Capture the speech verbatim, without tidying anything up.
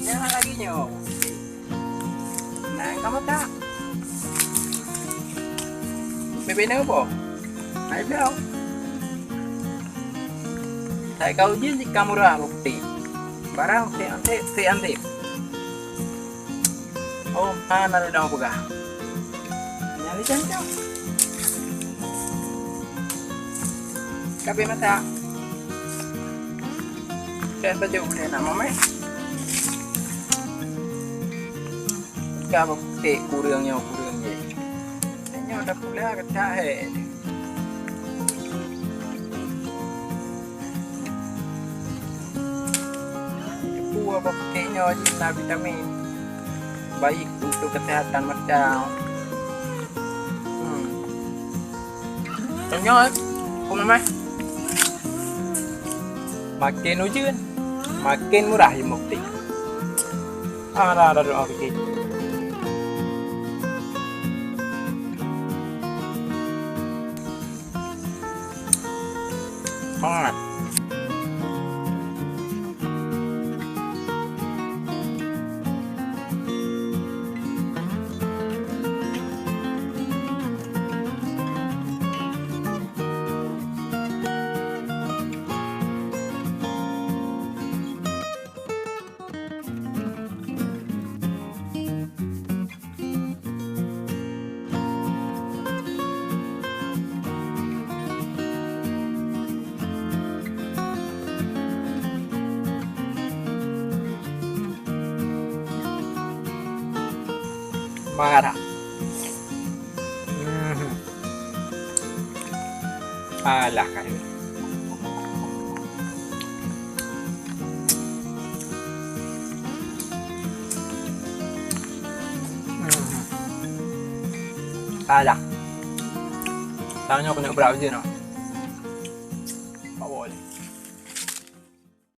Nyan lagèe nyoe. Nah, kamoe tak. Bebe nyoe boh. Hai beliau. Sai ka ujeuen cit ka murah bukti. Barang sek anseb, sek anseb. Oh, hana lé dong peugah. Nyan lé cang-cang. Ka pih masak. Ka sajoh ulèe na mamèh. Ka bukti kureueng nyoe, kureueng jih. Nyoe dah pula keucak he. Buah bak putih nyoe jih na vitamin, baik untuk kesehatan mata. Hmm. Nyoe, peue namanya? Makin ujeuen, makin murah ilmu putih. Ah, dah, dah, dah, oke. Mangat. Marah. Mhm. Alah, kali. Hmm. Alah. Tanyoe keuneuk brat ujeuen, noh.